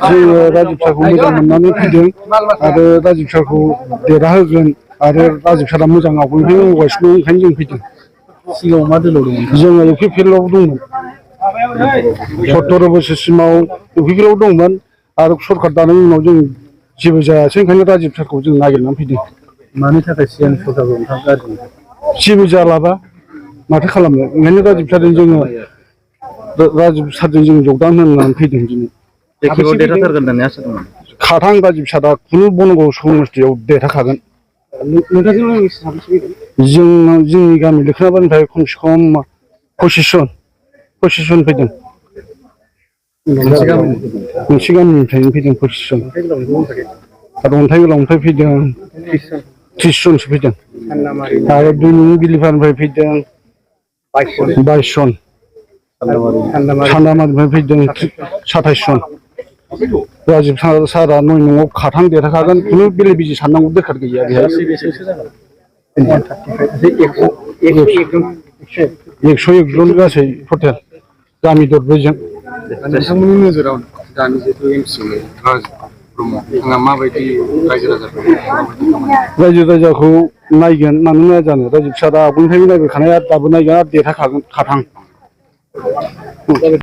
जोङो राजिब सारखौ मोजां मोननानै फैदों आरो राजिब सारखौ देरहाहोगोन आरो राजिब सारा मोजां आवगायनिफ्रायनो मावगासिनो ओंखायनो जों फैदों। सिगाङाव मा दोलाव दंमोन? जोङो इउ पि पि एल आव दंमोन 17 बोसोरसिमाव इउ पि पि एल आव दंमोन आरो सरखार दानायनि उनाव जों जेबो जायासै ओंखायनो राजिब सारखौ जों नागिरनानै फैदों। मानि थाखाय सिगां सरखारखौ ओंखाम गाज्रि जेबो जालाबा माथो खालामनो ओंखायनो राजिब सारजों जोङो जगदान होननानै फैदों दिनै। बे खेबाव देरहाथारगोन होननानै आसा दंमोन। खाथां राजिब सारा खुनु बनगाव समस्थियाव देरहाखागोन। जोंनि गामि लोखोनाबारिनिफ्राय खमसे खम 25 जन फैदों। मोनसे गामिनिफ्रायनो फैदों 25 जन आरो अन्थाइ गोलावनिफ्राय फैदों 30 जनसो फैदों आरो दुमनि बिलिफारानिफ्राय फैदों 22 जन सान्दामारिनिफ्राय फैदों 27 जन। राजिब सारा न'आव खाथां देरहाखागोन खुनु बेले बेजे साननांगौ दरखार गैया बेहाय। 101 जन गासै टटेल गामि दरब्रैजों। नोंथांमोननि नोजोराव दानि जिथु एमसि राजिब ब्रह्म बिथाङा माबायदि रायजो राजाखौ नायगोन मानो नाया जानो राजिब सारा आगोलनिफ्रायनो नायबोखानाय आरो दाबो नायगोन आरो देरहाखागोन खाथां।